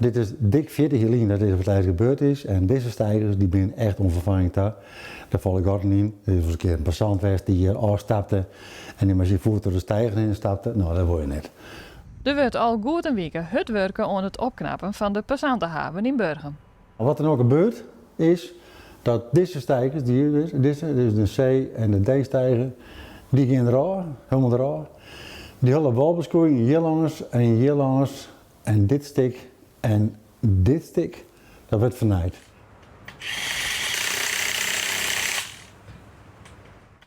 Dit is dik 40 jier lyn dat dizze partij gebeurd is en dizze steigers dy binne echt oan ferfanging ta. Der falle gatten yn. Der is wolris in kear in passant west dy't hjir ôfstapte en dy mei syn foet troch de steiger hinne stapte. No, dat wol je net. Der wurdt al goed in wike hurd wurke oan it opknappen fan de passantehaven yn Burgum. Wat der no gebeurt is dat dizze steigers, dy hjir is, dizze, dus de C en de D-steiger, dy gean derôf, helemaal derôf. Dy hiele wâlbeskoeiïng hjir lâns en hjir lâns en dit stik en dit stik, dat wurdt fernijd.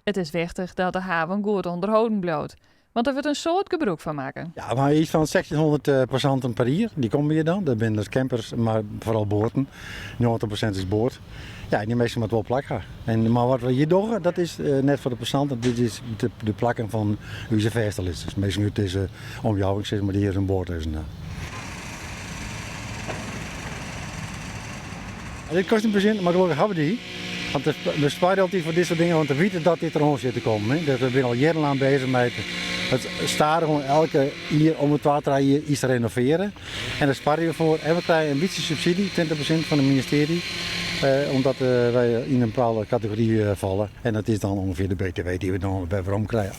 It is wichtich dat de haven goed ûnderholden bliuwt, Want der wurdt in soad gebrûk fan makke. Ja, we hawwe iets fan 1600 passanten per jier. Dy komme hjir dan. Dat binne dus campers, mar foaral boaten. 90% is boat. Ja, en dy minsken moatte wol plak ha. En, mar wat we hjir dogge, dat is net foar de passanten, dit is de, de plakken fan ús fêste lizzers. Minsken út dizze omjouwing, sis mar, dy't hjir in boat lizzen ha. Dit kostet in prosint, mar gelokkich hawwe we dy. Want we sparje altyd foar dit soart dingen, want we witte dat dit deroan sit te kommen. Hè. We binne al jierrenlang bezich mei it stadichoan elke jier om de twa, trije jier iets te renovearjen. En dêr sparje we foar. En we krije in bytsje subsydzje, 20% fan it ministearje, omdat wy yn in bepaalde kategory falle. En dat is dan ûngefear de BTW dy't we dan wer werom krije.